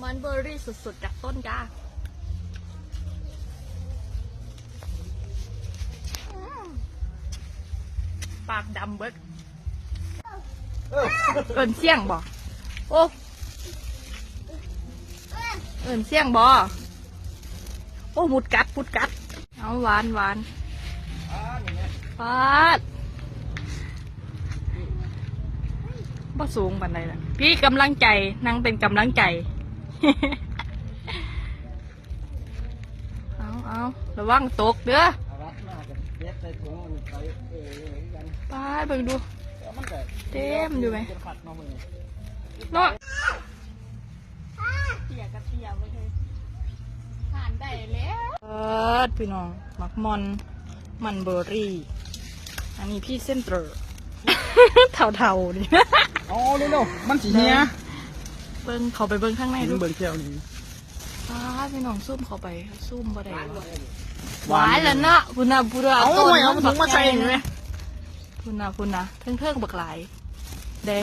ມັນເບີຣີ້ສົດໆຈາກຕົ້ນຈ້າ. ອືມ ປາກດຳເບິດ. ເອີ້ນສຽງບໍ່? ໂອ້ ເອີ້ນສຽງບໍ່? ໂອ້ ມຸດກັດ ມຸດກັດ. ເອົາ ຫວານ ຫວານ. ປາດ ບໍ່ສູງປານໃດລະ. ພີ່ກຳລັງໃຈ ນັ່ງເປັນກຳລັງໃຈ. ເອົາ ເອົາ ລະວັງຕົກເດີ. ປາດ ເບິ່ງດູ ເຕັມຢູ່ແມະ ເນາະ. ເຕ້ຍກະເຕ້ຍເວີຍ ຜ່ານໄດ້ແລ້ວ. ເອີ ພີ່ນ້ອງ ໝາກມ່ອນ ມັນເບີຣີ້. ອັນນີ້ພຣີເຊັນເຕີເຖົ້າໆນີ້. ເອົາເລັວໆ ມັນຊິເຫື່ອ. ເບິ່ງ ເຂົ້າໄປເບິ່ງຂ້າງໃນດູ ເບິ່ງແຖວນີ້. ອ້າ ພີ່ນ້ອງ ຊູມເຂົ້າໄປ ຊູມບໍ່ໄດ້ຫວາ. ຫວານແລ້ວເນາະ. ພຸ້ນນະ ພຸ້ນນະ ເອົາ ເອົາ ເອົາ ເອົາ ເອົາ ເອົາ ເອົາ ເອົາ ເອົາ ເອົາ ພຸ້ນນະ ພຸ້ນນະ ເທິງໆ ບັກຫຼາຍເດ້.